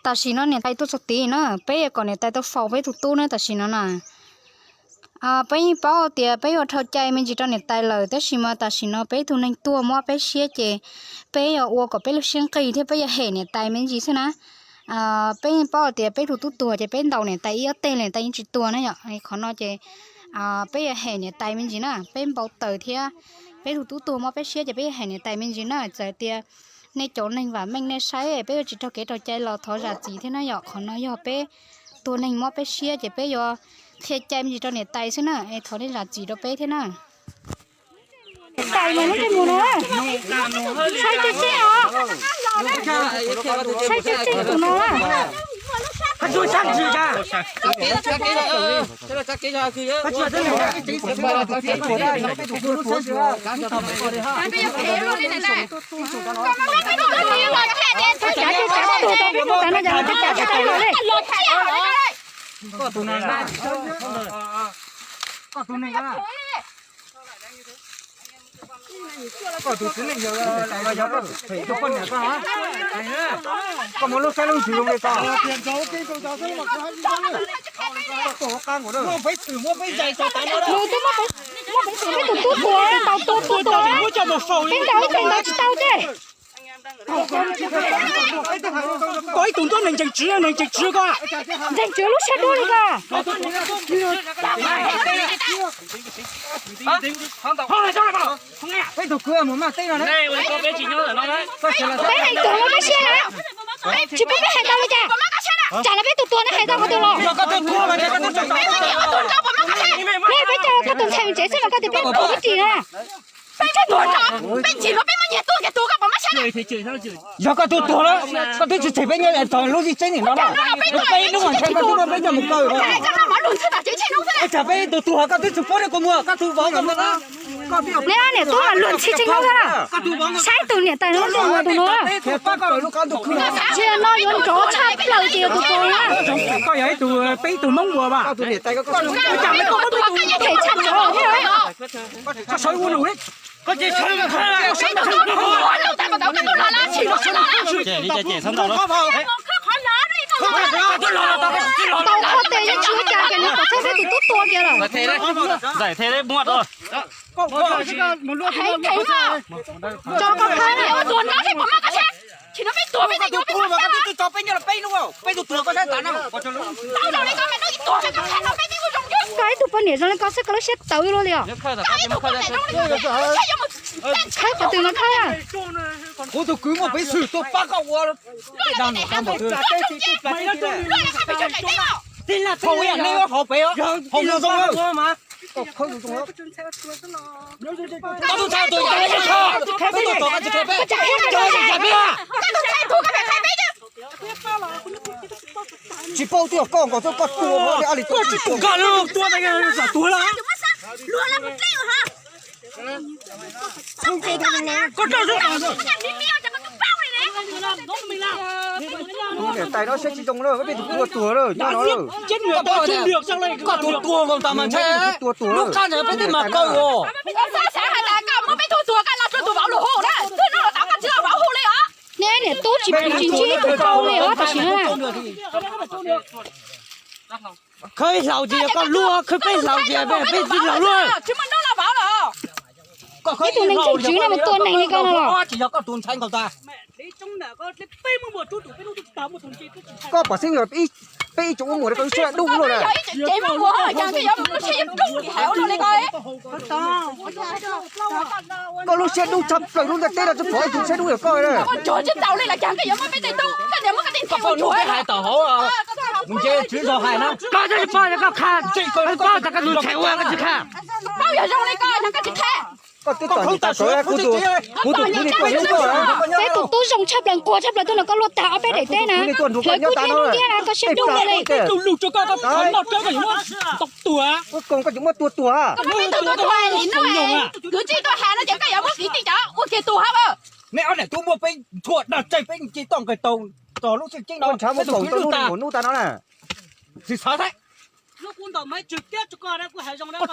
Tam sim no niam tais tuaj txog tid na, peb yuav kom niam tais tau faus peb tus tub na tam sim no na. Peb yeej paub tias peb yuav dhau cai me ntsis rau niam tais lawm, tab sis mas tam sim no peb tug neeg tuag mob peb siab ces peb yuav ua kom peb lub siab nqig thiab peb yuav hem niam tais me ntsis xwb na. Peb yeej paub tias peb tug tub tuag ces peb ntaus niam tais ib ob teg niam tais yeej tsis tuag na yom. Qhov no ces peb yuav hem niam tais me ntsis na, peb npau taws thiab peb tug tub tuag mob peb siab ces peb yuav hem niam tais me ntsis na. Txawm tias nej cov neeg vam meej nej saib peb yuav tsis raug kev raug cai los thov zam txim thiab na yom. Qhov no yog peb tus neeg mob peb siab ces peb yuav qhia cai me ntsis rau niam tais xwb na, es thov nej zam txim rau peb thiab na. Niam tais mas lub ntsej muag no, saib tseg tseg os, saib tseg tseg tus no. Koj tus txiv neej yawg los yog koj them tus poj niam koj, koj muaj lub siab lub ntsws zoo li koj. Peb tus tub tuag tau tua tua tua, peb ntaus ib teg ntaus tsis tau tej. Koj ib tug ntuj neeg ntseeg tswv, neeg ntseeg tswv koj. Ntseeg tswv lub siab dub li koj. Peb tus kwv mus maj teb no na. Peb hais tuag los peb siab na. Tsis pub peb hais tau li cas? Tsam no peb tus tuag neb hais tau qhov twg los? Peb, peb coj koj tus ntxhais tsev xwb mas koj tias peb tuag peb ris na. Peb tsis tuag, peb tsis tuag, peb muab nyiag tuag kiag tus koj puas maj siab na? Yog koj tus tuag lawm, koj twb tsis tseg peb nyob txog lub zim tseeb nim no na. Peb hnub mas ntshe koj twb muab peb coj mus kaw. Ua cas peb tus tuag koj twb tsis pub rau kuv mus, koj tus vauv kom mus na. Neb niam tub mas luag ntxhi tseeg no na. Saib tus niam tais no tus no. Tsis no yuav nrov tshaj plaws tias tus tuag na. Koj yog ib tug, peb ib tug Hmoob ua mas. Them tshaj plaws thiab. Tau qhov tes yeej tsis ua cas kiag, nws kom txhob peb tus tub tua kiag lawm. Tso koj khawb. Koj ib tug poj niam zoo li koj xwb koj lub siab tawv luaj li os. Khawb qhov twg no khawb. Kuv tus kwv muaj peev xwm tuaj pab koj ua. Hauv pem, hauv zoo. Tsis paub twb yog koj nkaus xwb, koj tua li, koj tua, koj tua lawm. Koj rau xwb. Niam tais no siab tsis zoo lawm, peb tus tua tuag lawm nyob no lawm. Koj tus tuag nkaus tas mas ntshe lub qab ntawd peb twb mas kaw os. Koj muab peb tug tuag koj los rau tus vauv lus hu na, twb no los tau koj tsis los vauv hu li os. Neb niam tub tsis pub tsis ntsib tus tau li os tam sim no. Khawb ib hlaus ces yog koj luag, khawb peb hlaus ces peb tsis hlaus luag. Ib tug neeg tseem tswv no mas tua neeg li koj no los. Tsis yog koj tus ntxhais nkaus tas. Koj pom xeeb yog peb ib tsoom ua muam li koj lub siab dub luaj na. Koj lub siab dub tshaj plaws lub ntiaj teb no, tsis pom ib tug siab dub yog koj na. Koj tsis pom koj qha, koj tsis pom koj tus ntxhais ua koj tsis qha. Koj twb txom nyem tas kawg, kuv tus, kuv tus kwv ni tuaj hlub koj. Peb tus tub zoo tshaj plaws, nquag tshaj plaws tuaj nrog koj luaj tag ob peb daim teb na. Hlawv kub hnyiab hnub thiab na, koj siab dub li. Koj tsis muab tua tuag. Kwv tij tuaj hais no ces koj yuav muab kwv tij cov ua kiag tuag hab. Neb ob niam tub muaj peb tshuaj dag tsaig peb nce toj nqes taug txog lub txheej ceeb no, peb tus kwv lub tag. Tsis xav thiab. Koj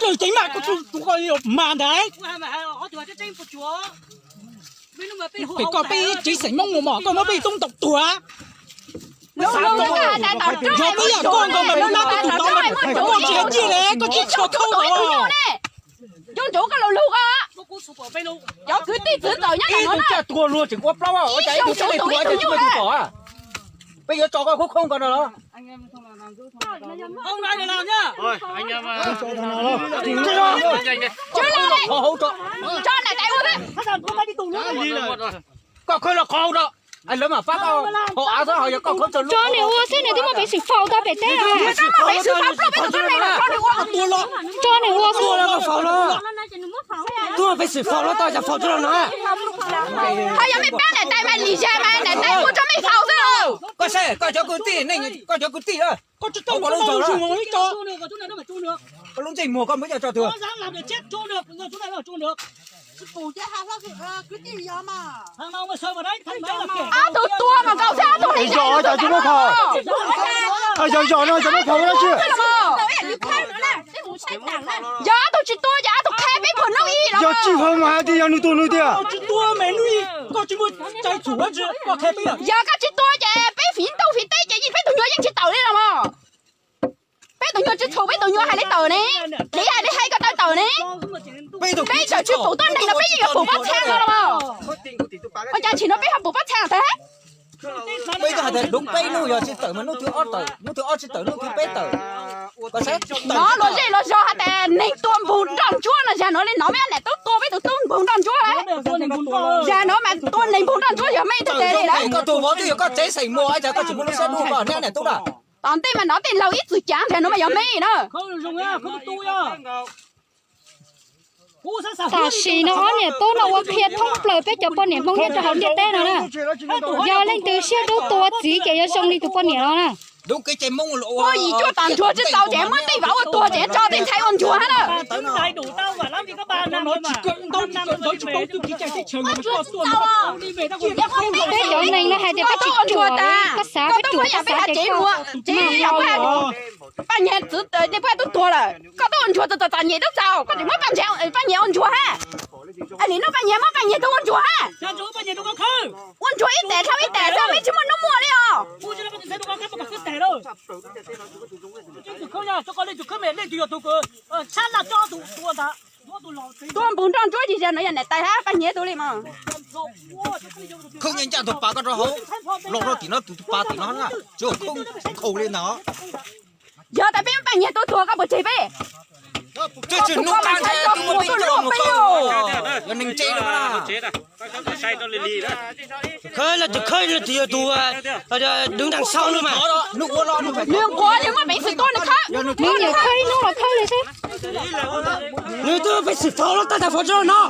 tseem ceeb mas koj tsis tus koj mas ntag. Pem koj peb tsev xeem Hmoob mus mos koj muab peb tub ntaus tuag. Yog koj yam koj nkaus mas lub nab tuj tus tod mas koj tsis hais ciaj li, koj tsis tshua khaub nkaus. Cov ntsuav koj lug lug ko, cov kwv tij txwv txawm nyob ntawm no na. Ib tug caj tuag luag tseem ua plaub, ua cas ib tug caj tuag ib tug tsis muaj tus tom? Peb yuav tso koj khaub khaub nkaus no los? Tso na, koj khawb los qhov no, lawv mam pab koj haus av xwb, ho yog koj khawb tso lub. Tso nws ua xwb, nws twb muaj peev xwm faus tau pem teb. Tso nws ua xwb. Twb muaj peev xwm faus los tau, cas faus tsis los no? Ho yog mej pab niam tais mas lim zag mas niam tais ua rau mej faus xwb. Koj saib koj cov kwv tij, koj cov kwv tij, koj tsis tau ua lub zog, koj lub ntsej muag koj muab coj tso twg? Ob tug tuag mas nkaus xwb, ob tug li zog cas tsis muab khaus. Yog zog no cas muab khaus dab tsi? Yog ob tug tsis tuag ces ob tug qheb peb phom noob ib los. Yog tsis khaus mas hais tias yog nws tus nws tiag. Yog koj tsis tuag ces peb fiv ntuj fiv teb ces peb tus nyuag yeej tsis tawm li los mas. Peb tus nyuag tsis txhaum, peb tus nyuag hais li tawm ne, li hais li hais ko taw tawm ne. Peb tawm tsis pum tuab neeg no peb yeej yuav pum pob txha no los mas. Ua cas tsim no peb ho pum pob txha tag? Peb twb hais tias dub peb hnub, yog tsis tawm mas hnub thib ob tawm, hnub thib ob tsis tawm hnub thib peb tawm. Nov luag zej luag zog hais tias neeg tua npug nroj ntsuab no, zag nuav li no mej niam tub tua peb tus tub npug nroj ntsuab lawm. Zag nuav mas tua neeg npug nroj ntsuab yog mej tug teg li lawm. Koj tus vauv twb yog koj tsev xeem muag, cas koj tsis muaj lub siab hlub koj niam tub na? Tom ntej mas nov tej laug ib txwm cav, zag nuav mas yog mej na. Tam sim no ob niam tub no ua qhia thoob plaws peb cov poj niam Hmoob nyob rau hauv ntiaj teb no na. Yog leej twg siab dub tua txiv ces yuav zoo li tus poj niam no na. Puab yim cuaj tom ntsuag tsis txaus ces muab tej vam ua tuag ces tso tej ntxhais ua ntsuag hab na. Peb cov neeg no hais tias peb tsis ruam, koj xav peb ruam koj xav ces koj Paj Nyiag txwv puab tub tuag lawm, koj tub ua ntsuag txom txom nyem tub txaus, koj tseem muab Paj Nyiag ua ntsuag hab. Nim no Paj Nyiag muab Paj Nyiag tug ua ntsuag hab. Ua ntsuag ib tes dhau ib tes xwb, peb tsis muaj hnub muaj li os. Tua npug nroj ntsuab tsis zag no yog niam tais hab Paj Nyiag tug li mas. Khawb nyiaj ncaj tus pas koj rau hauv, los rau tim no tus pas tim no na, tsis khawb nkaus li ntag. Yog tas peb muab Paj Nyiag tub tuag koj puas tseg peb? Tsis tsis hnub qab nthe twb muab peb coj mus khawb, yog neeg ntse no na. Khawb los tus khawb los tus yog tus đứng đằng sau no mas. Nws nquag nws muaj peev xwm tuag nws khawb. Nws niam khawb ib hnub los khawb li xwb. Nws twb peev xwm faus los tag tas faus tsis los no.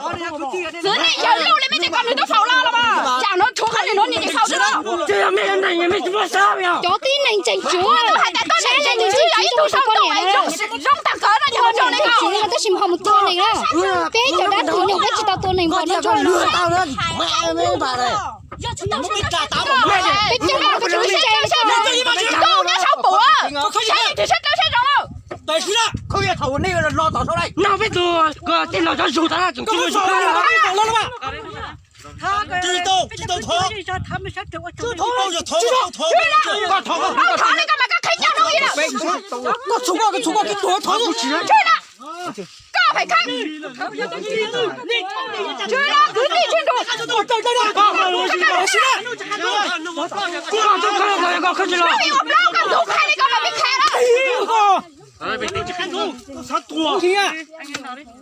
Txwv nej yawg lauj li mej tsis kom nws twb faus los los mas. Tsam no tshuav qhov nws nuav nws tsis faus tsis los. Cov tib neeg tseem tswv, saib leej twg tsis tshua tus poj niam no. Zoo tag kawg no yog zoo li ko, tab sis ho mus tua neeg na. Peb cov dab phim nyuj peb tsis tau tua neeg npaum no. Peb coob, peb tsis ua ntse, koj nyob saum pum, saib leej twg saib dawb saib zoo. No peb tus ko tej laus cov zug tas na, tseem tsis ua zug. Koj thov li ko mas koj qhia nyob no ib na. Koj txhum koj, koj txhum koj, koj tuag thov kuv tsis. Koj hais khawb. Tsis yog kwv tij tsis nrug. Ua plaub koj ntug qhia li ko mas peb qhia na.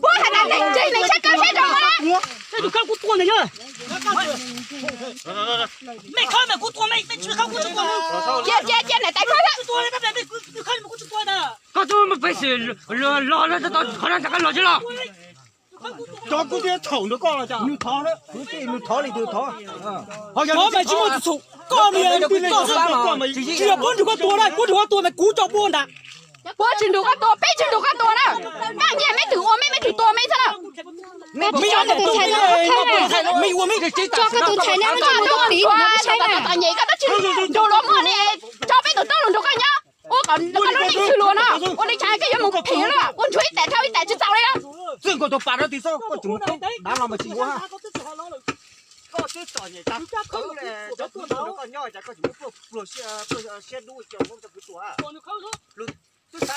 Puab hais tias neeg ntse neeg saib dawb saib zoo na. Cia cia cia niam tais khawb xwb. Koj twb muaj peev xwm los los tau qhov no tas koj los tsis los. Cov kuv twb thaum nrog koj los cas? Nws thov, nws thov li nws thov. Ho yog nws tsis muaj tus txhum, koj mas yog koj xwb, koj mas tsis yog puab nrug koj tua na, puab nrug koj tua mas kuv tso puab ntag. Puab tsis nrug koj tua, peb tsis nrug koj tua na. Paj Nyiag meb twb ua mej, meb twb tua mej xwb na. Mej ua mej, mej ua mej, tso koj tus ntxhais neb muab ntsaj ntuj pim kom nws saib na. Txom nyem koj twb tsis nrug luag muag li, tso peb tus tub lug nrug koj nyob. Ua kom koj lub neej tshwm luag no, ua li cas koj yuav mus phem luaj, ua ntsuag ib tes dhau ib tes tsis txaus li na. Txij nkaus tus pas no tsis txaus, koj tseem mus dav los mas tsis ua. Koj twb txom nyem tag, koj nyob cas koj tsis muab pluag siab dub coj Hmoob cov kwv tua? Koj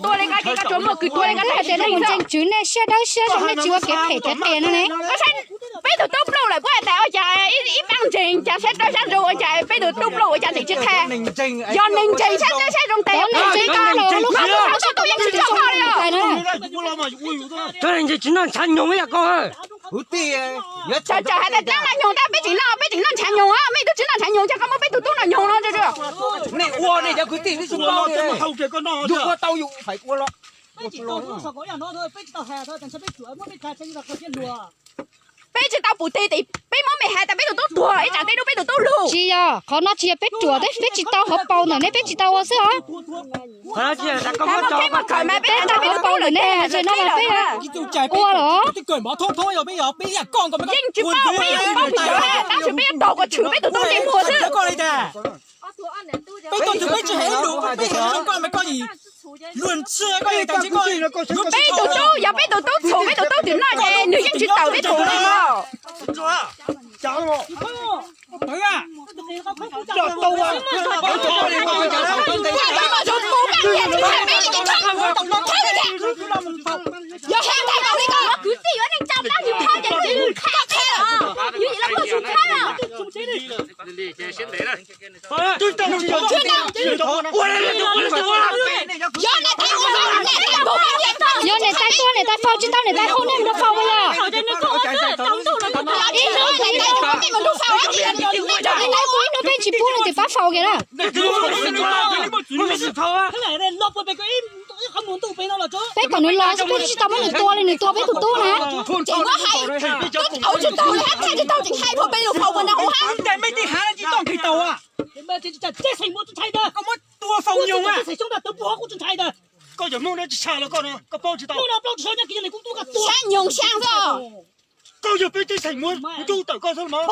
tua li koj ces koj tsuas muaj kwv tua li koj thiaj hais tias nej mus ntseeg tswv, nej siab dawb siab zoo, nej tsis ua kev phem kev qias no ne. Peb tus tub pluag lawm puas hais tias ua cas ib pab ntseeg cas siab dawb siab zoo ua cas peb tus tub pluag ua cas tseem tsis qhia? Yog neeg ntseeg siab dawb siab zoo tes, neeg ntseeg koj los lub qhov muag tub yeej tsis txog koj li os. Tsis noj ntshav nyoog ib yam koj. Txawm txawm hais tias dab noj nyoog tab peb tseem noj, peb tseem noj ntshav nyoog, mej twb tsis noj ntshav nyoog cas koj muab peb tus tub noj nyoog no. Nej ua nej cov kwv tij twb tsis paub li, yus ua tau yus feem ua los. Peb tsis tau pum teg, peb muab mej hais tias peb tus tub tuag, ib tsam tej hnub peb tus tub lug. Tsis yog, qhov no tsis yog peb ruam, peb tsis tau hauv paus ntawm nej, peb tsis tau ua xwb os. Peb tsis tau hauv paus ntawm nej, tseem no mas peb ua los. Yeej tsis paub, peb yeej paub tsis tau, tab sis peb yuav rau kom tshwm peb tus tub ntsej muag xwb. Peb tus tub, yog peb tus tub txhum peb tus tub twm noj ces nws yeej tsis tawm peb txhum li os. Yog hais tias kwv tij yuav neej tsa pab yus qhia ces koj qhia os, yus nim los muaj tsum qhia os. Yog niam tais tuag niam tais faus tsis tau niam tais hu nej mus nrog faus yog. Ib hnub ib hnub peb tsis pub leej twg pab faus kiag na. Peb kom nws los xwb peb tsis tau muab nws tua li, nws tua peb tus tub na. Ces muab hais, twb tsis tau li hab, tsis tau tseem hais peb lus faus ua na ua hab. Koj muab tua faus nyoog a. Koj cov Hmoob no tsis tshaj los koj no, koj paub tsis tau. Sab nyoog sab xwb. Koj yog peb tsev xeem muas, kuv tub tawm koj xwb los mas.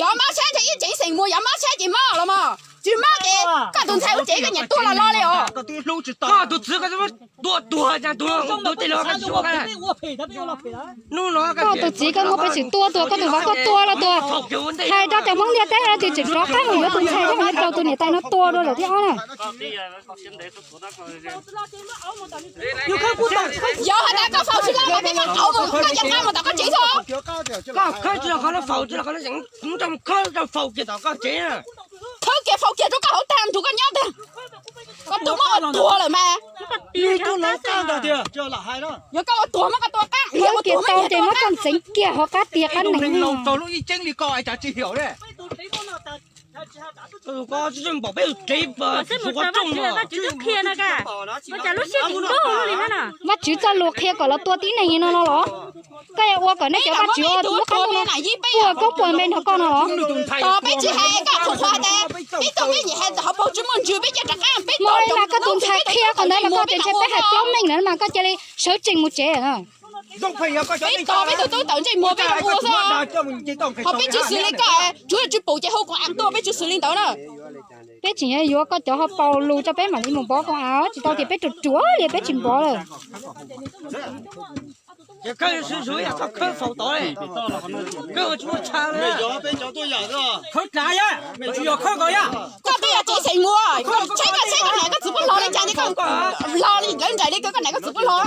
Yog mob sab ces ib tsev xeem muas, yog mob sab ces mob los mas. Tsis mob ces koj tus ntxhais ua tsev koj nyiam tua los los li os. Koj tus txiv koj tua tuag, tus tus tej los koj tsis ua. Hnub no koj tus txiv koj muab peb tseem tua tuag, koj tus vauv koj tua los tuag. Hais rau cov Hmoob ntiaj teb no tias tseem rov qab mus yuav tus ntxhais thiab mus yuav tau tus niam tais no tua dua lawm thiab ob na. Yog hais tias koj faus tsis tau mas peb mam qauv mus, koj cia li mus tom koj tsev xwb. Koj khawb tsis tau qhov no, faus tsis tau qhov no, yeej mus rau khawb rau faus kiag tom koj tsev. Khawb kiag faus kiag rau koj hauv tag nrho koj nyob tag. Koj tus muab ua tuag lawm mas. Yog koj ua tuag muab koj tua qab, yog ua tuag muab tau ces muab koj ntxeev kiag hauv qab tiag qab nees. Laus tau lub ib ceeb li koj cas tsis xyaum li. Koj tsis npaum peb tus tsev, tus qhov rooj no. Cas lub siab tseem ntuj li na. Vajtswv txoj lus qhia kom los tua tib neeg no no los? Koj yuav ua kom nej cov vajtswv lub qab ntuj no puas koob puas npe nrog koj no los? Tos peb tsis hais koj qhuas qhuas tas, peb tuaj peb nyiam hais hauv paus tsis muaj ntsws peb cia rov qab peb tos mas koj tus ntxhais qhia qhov ntawd mas koj tias ntshe peb hais plaub meej ntawd mas koj cia li sawv tsees mus tsev. Peb tos peb tus tub tawm ntsej muag peb ua xwb. Qhov peb tsis xws li koj, tsuav tsis pum ces hu koom av tuaj, peb tsis xws li ntawd na. Peb tseem yuav yuav koj cov hauv paus lus tso peb mam li mus npov koom av, tsis tau tias peb ruam ruam li peb tsis npov lawm. Ces khawb yuav swv zuv yam koj khawb faus tod li, khawb ua tsis muaj chaw li. Khawb tlav yam, tsis yog khawb nkaus yam. Koj twb yog tsev xeem muas, koj tsheb koj tsheb koj niam koj txiv puab hlo li cas li koj hlo li nkawd nraim li koj niam koj txiv puab hlo.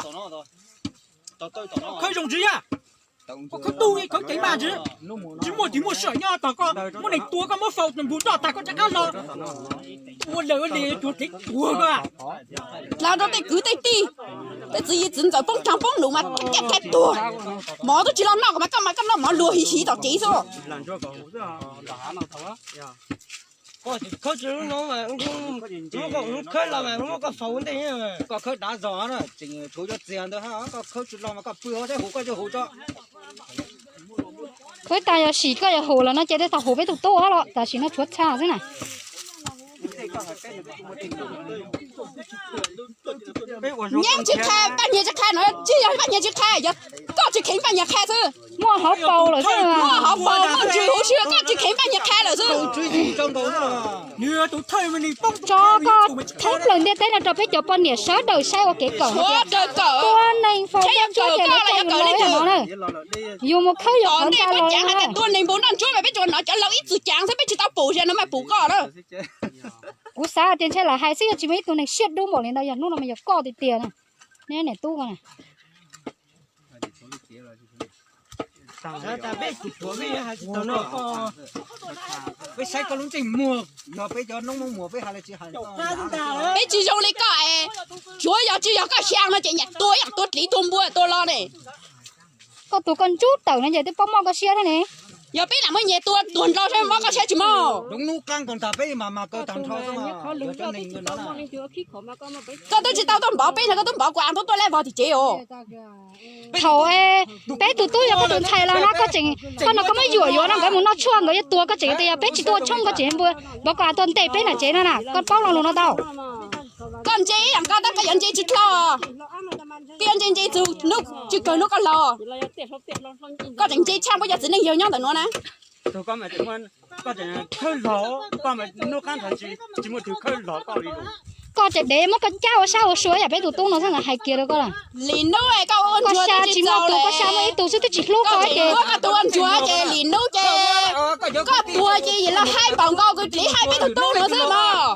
Khawb zoo ntsis yam, khawb tug khawb ceev mas ntsis, tsis muaj tsis muaj sij hawm nyob tos koj muab neeg tua koj muab faus mus nroj tag koj rov qab hlo. Ua lawm ua li tsuav kev tuag koj. Hla rau tej kwv tej tij, tej txiv yi txiv ntxawm poob rag poob lus mas caj thaiv tuag. Mov twb tsis los noj mas koj mas koj noj mov luag hiv hiv tom kev xwb. Koj tsis khawb tsis lub no mas, koj khawb los mas muab koj faus ua ntej. Koj khawb dav zog na, tseem tshuav cov txiag ntawd hab, koj khawb tsis los mas koj pw hauv thiab hu koj coj hu tso. Khawb tas yog sim koj yuav hu los no ces tej tau hu peb tus tub los tam sim no tshuav txha xwb na. Nyiaj tsis qha, paj nyiaj tsis qha no, tsis yog paj nyiaj tsis qha, yog Koj tsis kheev Paj Nyiag qha xwb. Muaj hauv paus lawm xwb. Muaj hauv paus muaj ntsws huv si, koj tsis kheev Paj Nyiag qha lawm xwb. Tso koj thoob plaws ntiaj teb no rau peb cov poj niam sawv daws saib ua kev kawm. Ua kev kawm. Tua neeg faus nplooj ntsuab ces lawv coj yus los no na. Yus mus khawb yus qhov ncauj los no na. Tua neeg npau noj ntsuab mas peb tsuas hnov cov laus ib txwm cav xwb, peb tsis tau pum, zaum no mas pum koj na. Kuv xav tias ntshe lawv hais xwb, yog tsis muaj ib tug neeg siab dub npaum li ntawd, yog hnub no mas yog koj tiag tiag na. Neb niam tub ko na. Peb tsis thuav peb hais tsis tau no. Peb saib koj lub ntsej muag, yog peb cov noob Hmoob muag peb hais los tsis hais. Peb tsis zoo li koj es, tsuav yog tsis yog koj xyaa no ces nyias tua ib yam tua dliv tua npua tua lo ne. Koj tus koj ntsub tawm no ces twb paub mob koj siab thiab ne. Yog peb lam muab nyias tua tuag nrho saib mob koj siab tsis mob. Koj twb tsis tau tuaj npov peb no, koj twb npov kuv a tub tuaj lej vog tim tsev os. Thaum peb tus tub yog koj tus ntxhais los no koj tseem, koj no koj muab yuam yuav no nkawd mus noj tshuaj nkawd yuav tua koj tseem tias yog peb tsis tuaj tshoob koj tseem npua, npov koj tuaj ntes peb nram tsev no na, koj paub lo lus no tau. Koj ntse ib yam koj tab koj yuav ntse tsis dlhau, koj yuav ntse ntse txug tsis kawg hnub koj laus. Koj tseem ntse tshaj puab cov txiv neej yawg nyob ntawm nuav na. Koj tseem dev muab koj cab ua sab ua sua yam peb tus tub no xwb ntag, hais kiag rau koj lawm. Lim nub koj ua ntsuag tsis txaus li, koj xya muaj ib tug xwb twb tsis hlub koj ces, koj ua ntsuag ces lim nub ces koj tuag ces yim los hais npaum nkaus kws dliv hais peb tus tub no xwb mog.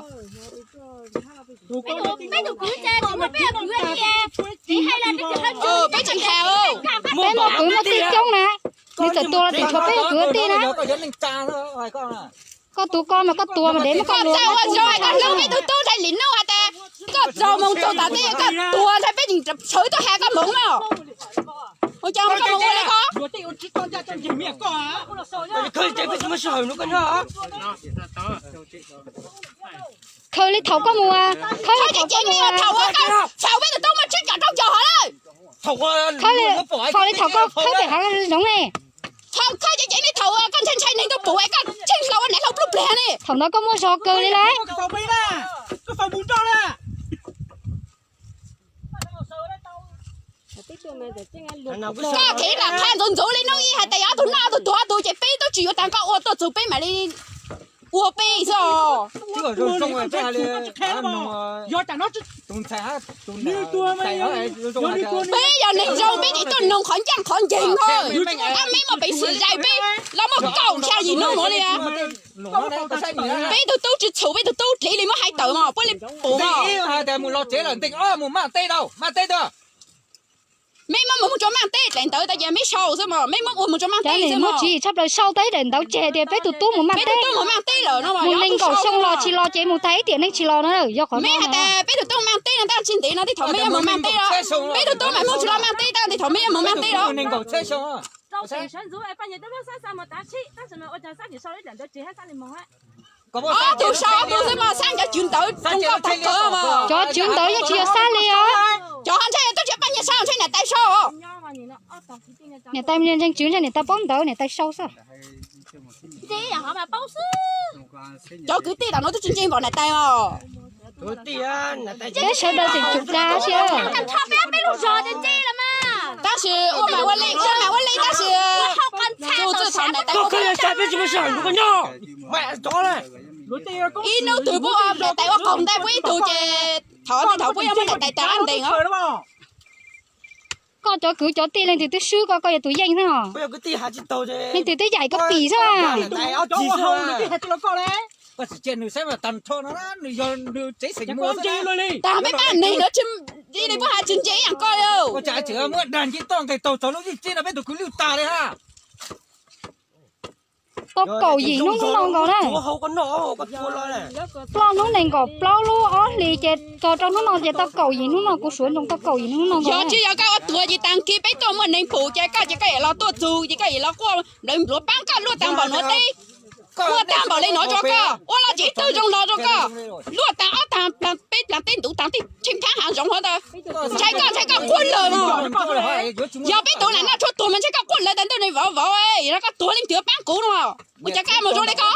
Peb tseem hais, peb muaj kwv muaj tij coob na, nws txawm tuag los tseem tshuav peb ua kwv ua tij na. Koj tus ko mas koj tuag mas dev muab koj luag. Koj ua zoo koj hlub peb tus tub ntshai lim nub has tas koj txaus moog txaus tas tej koj tuag ntshai peb tseem sawv tuaj has koj moov no. Ua cas koj moog ua li ko? Khaws li thaum koj mus, khawb li thaum koj mus, khawb li thaum koj khawb pem hav zoov ne. Thaum khawb ces ceev li thaum koj ntshai ntshai neeg tuaj pum es koj tsheej hlo ua nam hlau pluj pliag ne. Thaum ntawd koj muaj zog kawg li lauj. Koj kheev lam qha ntxuav ntxuav li hnub ib hais tias yog ob tug noj ob tug tuag ob tug ces peb tub tsis yuav tas koj ua tuaj txug peb mam li ua peb xwb os. Peb yog neeg zoo peb tsis tuaj noog qhov ncaj qhov nceeg os. Ab, meb muaj peev xwm zais peb los muaj kaum xya yim hnub nuav li. Peb tug tub tsis txhum peb tug tub dliv li muab hais tawm mog puab li pum mog. Meb muab mus mus tsuav Maaj Teb daim ntawv tas ces meb sau xwb mog, meb muab ua mus tsuav Maaj Teb xwb mog. Tsis tshaj plaws sau tau ib daim ntawv tseg tias peb tug tub mus Maaj Teb, mus nees nkaum xyoo los tsis los ces mus tag ib tiam neeg tsis los na, yog qhov no. Meb hais tas peb tug tub Maaj Teb no tab tsis ntev no tej thaum meb yuav mus Maaj Teb los, peb tug tub mas Hmoob tsis los Maaj Teb tab tej thaum meb yuav mus Maaj Teb los. Ob tug sau ob tug xwb mog, xab cov cwv ntawv zoo nkauj tag kawg mog. Cov cwv ntawv yeej tsis yog xab li os. Cov ho ntshai tub tsis Paj Nyiag sau, ntshai niam tais sau. Niam tais ntseeg tswv ntshai niam tais paub ntawv niam tais sau xwb. Cov kwv tij tam nuav twb tsis ntseeg npaum niam tais os. Peb sawv daws tseem tsum dag si. Tab sis ua mas ua li, ua mas ua li tab sis txhua txhua thaum niam tais ib hnub twg puab ua niam tais ua qaug ntais puab ib tug ces thaum tej thaum puab yuav muab niam tais tas qab ntees os. Koj cov kwv cov tij leej twg twb swb koj, koj yog tus yeej xwb os. Leej twg twb yaim koj pim xwb. Tas peb pab neeg ntawd tsis li puab has tsis ntse ib yam koj li. Tau kaum yim hnub no nkaus na. Ploj hnub nees nkaum plaub lub ob hlis ces txog rau hnub no ces tau kaum yim hnub no, kuv suav ntsoov tau kaum yim hnub no nkaus. Yog tsis yog koj ua tuag ces taag kis peb tuaj muaj neeg pum ces koj ces koj yuav los tuaj txug ces koj yuav los quaj nplawv npluav paab koj luaj taag npaum nuav teb. Quaj taag npaum le nuav rua koj, ua los tsis ib tug zoo los rua koj. Luaj taag ob taag peb plaag teb ntuv taag tej tsheej thaab haav zoov huv ntawd. Ntshai koj, ntshai koj quaj lawm mog. Yog peb tug lam noj tshuaj tuag mas ntshai koj quaj lawm tas ntuj ne vauv vauv, yog koj tuag leej twg paab kuv no. Ua cas koj mus zoo li ko?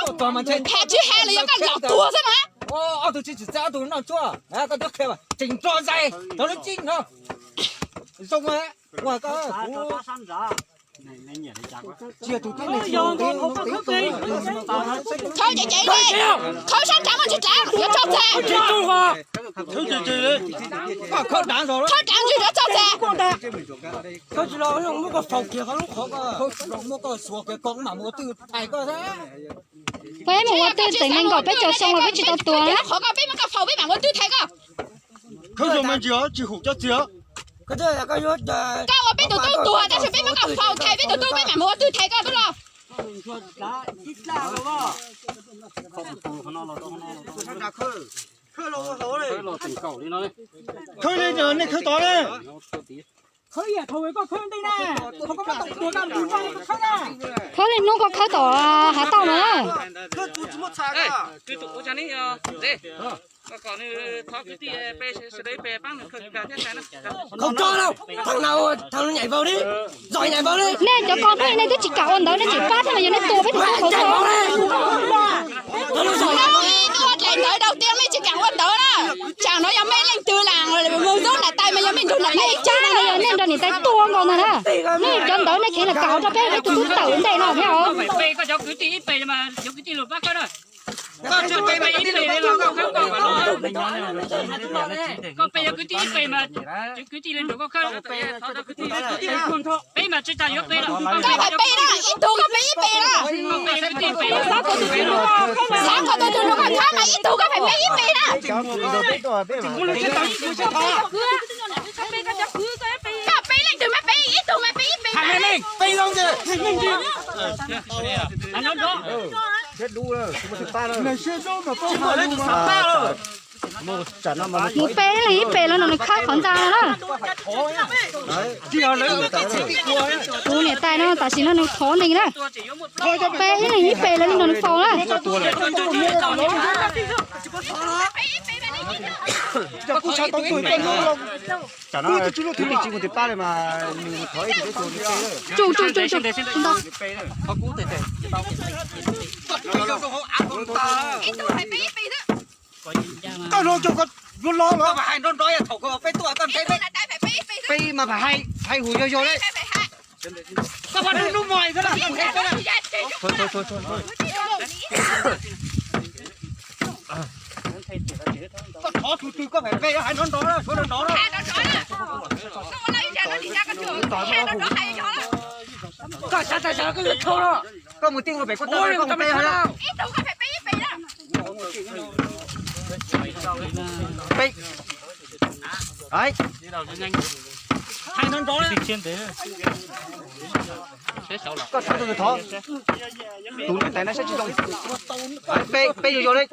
Has tsis has los yog koj los tuag xwb mas. Zoo, ua koj kuv cia tus tib neeg. Khawb ces ces li, khawb sab nrad muaj ntsis dlav, yuav tso txag. Khawb dlav ntsis yuav tso txag. Muab koj faus kiag qhov lub qhov ko, muab koj xuas kiag ko mam mus ua twj thaiv koj. Peb mus ua twj tseem nees nkaum peb caug xyoo los peb tsis tau tuag na. Qhov ko peb muab koj faus peb mam ua twj thaiv koj. Khawb zoo me ntsis os, tsis hum cov txiag. Koj ua peb tus tub tuag tab sis peb muab koj faus thaiv peb tus tub peb mam mus ua twj thaiv koj tub los. Khawb li nej khawb tod na. Khawb li hnub koj khawb tom hav tauj no na. Koj kom nws thov kwv tij peb sawv daws ib pem pab nws khawb thiab. Thaum tso lauj, thaum no, thaum no nyaim vau li, zoj nyaim vau li. Nej cov ko peb nej twb tsis kam ua ntawd nej tseem pab thiab mas yog nej tua peb tus tub tuag. Ua dlaim ntawd daus tias mej tsis kam ua ntawd na. Tsam no yog mej leej twg las mus zub nram tais mas yog mej nrug nram tais ib tsaab no yog nej nrog niam tais tua nkaus ntag na. Nej cov ntawd nej khiav los kam ua rau peb, peb tus tub tawm ntej no thiab os. Pe koj cov kwv tij ib pem mas cov kwv tij lug pab koj na. Koj tsis pe mas ib pem los koj khawb koj mas los. Koj pe cov kwv tij ib pem mas cov kwv tij lug koj khawb. Peb mas tsis tas yuav pe los. Koj pab pe na, ib tug koj pe ib pem na. Xav kom tus twg nrug koj khawb mas ib tug koj pab pe ib pem na. Koj pe leej twg mas pe ib tug mas pe ib pem na. Mus pe leej ib pem los nws khawb qhov ntxa no na. Kuv niam tais no tam sim no nws thov neeg na. Pe ib leeg ib pem los nws faus na. Tsum tsum tsum tsum. Koj no cov koj yuav lo los. Peb mas hais hais hum yog yog li. Koj pab nub mos xwb na. Koj thov tus twg koj pab pe hais nrov nrov na, suav nrov nrov na. Koj xav tas xav koj yuav thau no. Koj mus tij ua pem koj tau koj mus pe hais. Pe. Hais nrov nrov na. Koj thov tus twg thov. Tus niam tais no saib tsis zoo. Pe, pe yog yog li.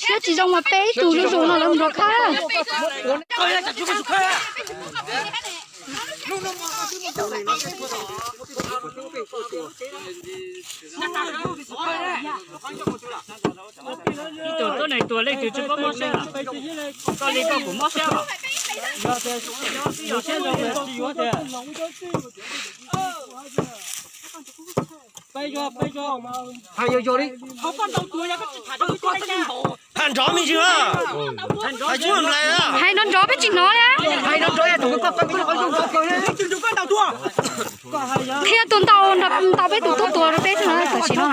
Saib tsis zoo mas pe ib tug zuj zus no lawv mus nrog khawb. Ib tug tuab neeg tuag leej twg tsis paub mob siab. Koj li koj kuj mob siab os. Hais yog yog li. Hais nrov me ntsis na. Hais nrov nrov peb tsis hnov li. Hais nrov nrov, qhia tus ntaus ntaus peb tus tub tuag rau peb xwb na tam sim no.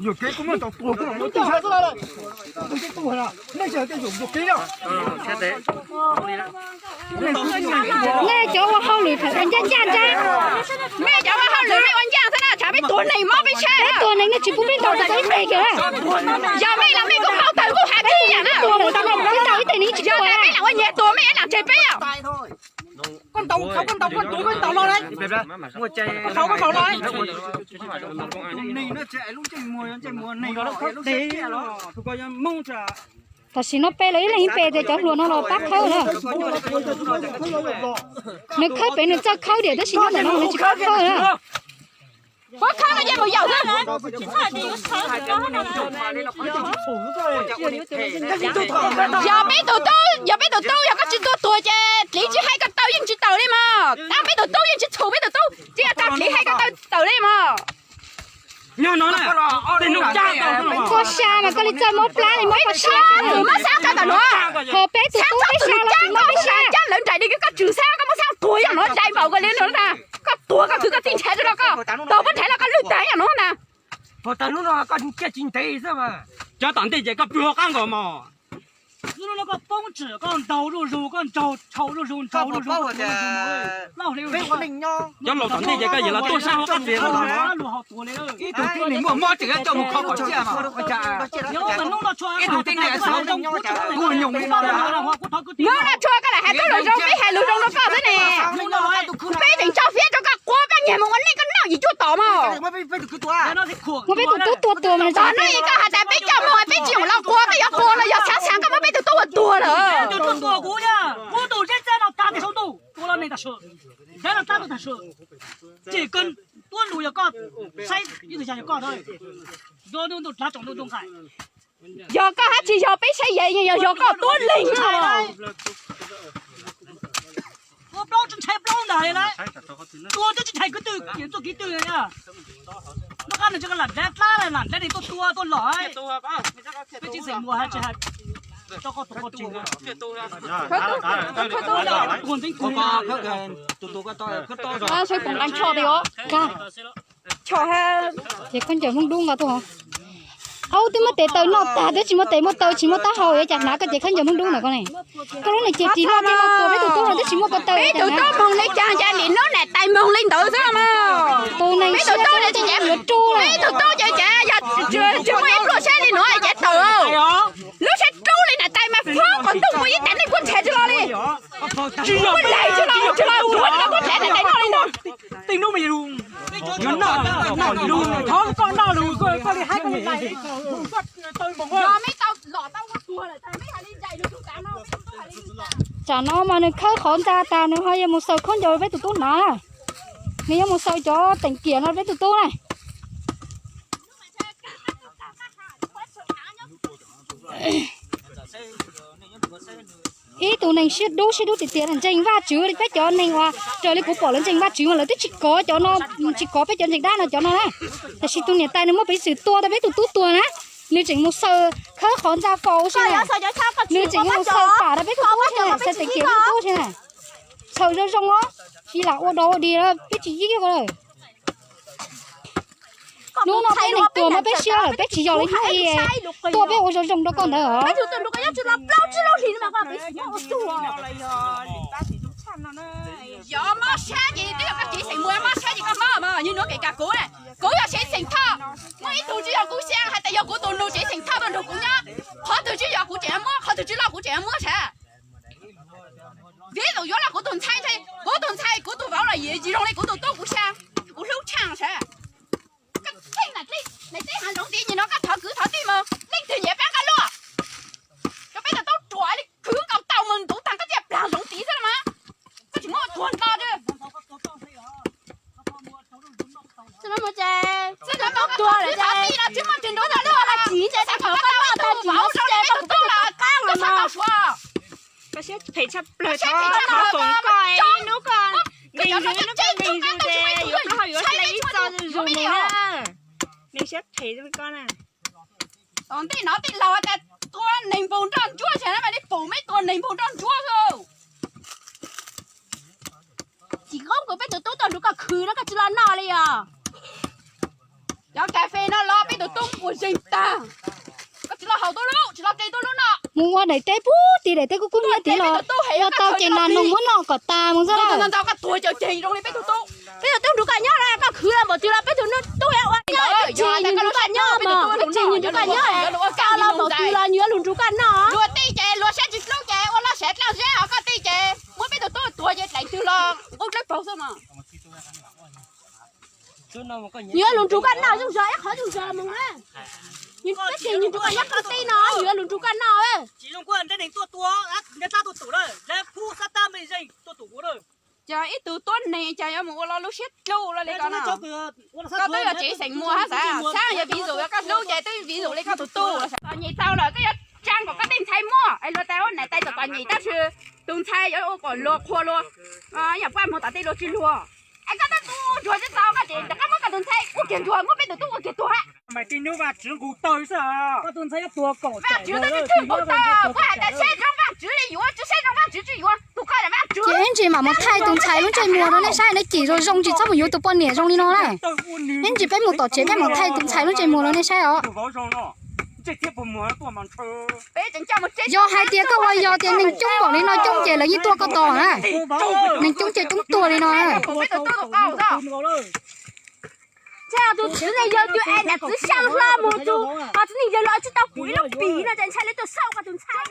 Yuam kev kuv muaj tau tuag kuv los muaj tij sab xwb. Nej yuam kev na. Nej cov ua hauj lwm thaum ua ncaj ncaj ntag. Nej cov ua hauj lwm nej ua ncaj xwb na, tshav peb tuag neeg mob peb sab. Peb tuag neeg nej tsis pub peb ntaus tau ib pe kiag na. Yog mej los mej kuj paub tawm kuj has tib yam na. Tuag lawm tau peb ntaus ib teg neeg tsis tuag. Peb lam ua nyias tuag mej lam tseg peb os. Tau, tau, koj tau, koj tau, koj tau los lauj. Koj tau, koj tau los lauj. Tam sim no peb los ib leeg ib pem tias cov hluas no los pab khawb na. Nws khawb pem nws txawj khawb diam tab sis nyob ntawm no nws tsis pab khawb na. Puab khawb no yeej mus yaum xwb. Yog peb tus tub, yog peb tus tub yog koj tsis tuaj tuag ces dliv tsis hais koj tau yeej tsis tawm li mog. Tab peb tus tub yeej tsis txhum peb tus tub, tsis yog koj dliv hais koj tau tawm li mog. Koj xya mas koj li txawj mob plab li mob koj xya. Ho peb tus tub peb xya los tsis mob peb xya. Cab lawv nraim li koj tswm xab koj muab xab tuag yog no dai npaum koj li no na. Koj tuag koj khwv koj txij nrhav rau koj, tuag puab nrhav los koj lwj tag yog no na. Cov tom ntej ces koj pw hauv qab nkaus mog. Koj poob tsim koj ntaus zuj zus, koj ntaus tshau zuj zus, ntaus zuj zus, ntaus zuj zus. Cov laus tom ntej ces koj yeej los tuaj sab hauv qab txiav. Ib tug tib neeg muaj mob tseem coj mus kho kom tsiaj mas. Ib tug tib neeg xwb, kuj nyoos li no. Nyob no tshua koj lam hais koj lus zoo, peb hais lus zoo rau koj xwb ne. Peb tseem tso fiab rau koj quav koj nyiag mus ua neej koj noj yim cuaj tom mog. Muab peb tus tub tua tuag mas. Txog no koj hais tias peb coj mus peb tsis mus los quav, koj yuav quav no yog xav xav koj muab peb tus tub ua tuag lawm. Yog koj hab tsis yog peb saib yog, yog koj tuab leeg os. Tua plaub ntshai plaub ntag li na. Tua twb tsis thaiv kwv tw, txuj kev tw. Nub qab nws tsis lam dlav dlab lam dlav li tuaj tua tuaj lom. Peb tsis xeem muas hais tsis hais, rau koj tus koj tsis. Saib poom nqaij tsho tias os. Ces khaub ncaws Hmoob Dub nqa tuaj. Aub, twb muab tes taw noj tag twb tsis muaj tes muaj taw tsis muaj taub hau, yuav cas hnav koj ces khaub ncaws Hmoob Dub ntawm koj ne. Koj lub niag ces ris loj thiab no tua peb tus tub no twb tsis muaj ko taw. Peb tus tub moog li cas ncav lim nub nam tais moog li ntawd xwb mas. Tus neeg siab tab sis yuav rub. Peb tus tub ces ces yog tsis muaj ib pluaj siab li nuav ces tawm. Lub siab rub li nam tais mas fob qhov ntuj muaj ib tas neeg puab nrhav tsis los li. Tsis muaj leeg tsis los tsis los tuag li no puab nrhav nam tais noj li ntawd. Tej nub mas yus noj lus, thov koj noj lus, koj li hab koj li lais. Tsam no mas nws khawb qhov ntxa tas nws ho yuav mus xaws khaub ncaws peb tus tub hnav. Nws yuav mus xaws cov teem kiam no peb tus tub na. Ib tug neeg siab dub siab dub tiag tiag ntseeg Vajtswv li peb cov neeg uas raws li kuv pom lawv ntseeg Vajtswv mas lawv twb tsis kov cov no, tsis kov peb cov ntseeg dab no cov no na. Tab sis tus niam tais nws muaj peev xwm tua tau peb tus tub tuag na, nws tseem mus xaws khawb qhov ntxa faus xwb na. Nws tseem mus xaws pam rau peb tus tub xwb na, xaws teem kiam peb tus tub xwb na. Xaws zoo zoo os, tsis lam ua dog ua dig peb tsis yig lawm. Hnub no peb neeg tuag mas peb siab lawm, peb tsis yog li hnub i tuaj peb ua zoo zoo rau koj ntawd. Yog mob sab ces twb yog koj tsev xeem muas mob sab ces koj mob mas, yog nuav kev kag kuv na, kuv yog tsev xeem Thoj, muaj ib tug tsis yog kuv xyaa hais tias yog kuv tus nus tsev xeem Thoj tuaj nrug kuv nyob, qhov twg tsis yog kuv tseem muab, qhov twg tsis loj kuv tseem muab sav. Vim tus yuav los kuv tus ntxhais, kuv tus ntxhais kuv tus vauv los yim tsis zoo li kuv tus tub kuv xyaa, kuv hlub tshaj sav. Koj txheej nam teb hav zoov tid nim no koj thov kwv thov tij mus, leej twg nyiam pab koj luaj. Rau peb tus tub ruam li khwv nkaus tau mus ntuv tag koj thiaj plag zoov tid xwb los mas. Koj tsis muab tuag nto. Tsis muaj tus nrov tau luaj, tsis muaj tus nrov tau luaj, tsis muaj tus nrov tau luaj, tsis muaj tus nrov tau luaj. Koj siab phem tshaj plaws, thov foom koj, hnub koj neeg zoo, hnub koj neeg zoo ces yuav plaub hau yuav hle ib txoj zoo na. Neeg siab phem zoo li koj na. Tom ntej no tij laug tas tua neeg npaug nroj ntsuab xwb na, mas li pum meb tua neeg npaug nroj ntsuab xwb. Tsis qoob kuv peb tus tub tuaj nrug koj khwv na, koj tsis los noj li os. Cov kas fes no los peb tus tub ua zeeg tag. Koj tsis los haus tuaj lub, tsis los tes tuaj lub noj. Mus ua daim teb pub tim daim teb kub kub nyiab tid los ua tau ces nas noog muab noj kom tas mus xwb. Ntau koj tuag cawm ceg zoo li peb tus tub. Peb tus tub nrug koj nyob na, koj khwv los npaum twg los peb tus tub yuav ua nyob, ib txhis nws nrug koj nyob mog, ib txhis nws nrug koj nyob, koj los npaum twg los nws yuav lug nrug koj noj. Luag tej ces luag siab tsis hlub ces ua loj siab dlaab zeb, ho koj tej ces muab peb tus tub Ua ces dleev twg los nqus dlawb paug xwb mas. Yuav lus nrug koj noj zoo zog ib qhov zoo zog mus na. Tab sis nws nrug koj nyob puag teb no yuav lus nrug koj noj. Ces ib tug tuab neeg ces yuav mus ua lo lub siab dlub lo li ko no. Koj twb yog tsev xeem muas hab xav, xav yog vis zus yog koj hlub ces twb vis zus li koj tus tub. Tos nyem tau lawm koj yuav tsaa kom koj tej ntxhais muaj es luag tas ua niam tais txom txom nyem tab sis tus ntxhais yuav ua kom luag qhuas luag, yam paj muag tom tej luag tsis luag. Es koj tab tus ntsuag tsis tau koj ces rov qab muab koj tus ntxhais ua kiag ntsuag, muab peb tus tub ua kiag tuag. Mas tij nub Vaj Tswv nqus tawg xwb. Vaj Tswv twb tsis tshwj nqus tawg, koj hais tias saib zoo Vaj Tswv li yuav, tsis saib zoo Vaj Tswv tsis yuav, tus koj yog Vaj Tswv. Ces ib ntsis mam mus thaij tus ntxhais lub ntsej muag rau nej saib, nej cim zoo zoo tsis txhob mus yuav tus poj niam zoo li no na. Ib ntsis peb mus tom tsev peb mam thaij tus ntxhais lub ntsej muag rau nej saib os. Yog hais tias koj ua yog tias neeg coob npaum li no coob ces lawv yeej tuaj koj tos na. Neeg coob ces coob tuag li no. Tus txiv neej yawg twb es niam txiv xyaa hlo mus tus, ho txiv neej yawg los tsis tau kuv ib lub pim no ces ntshai lawv tuaj xauj koj tus ntxhais.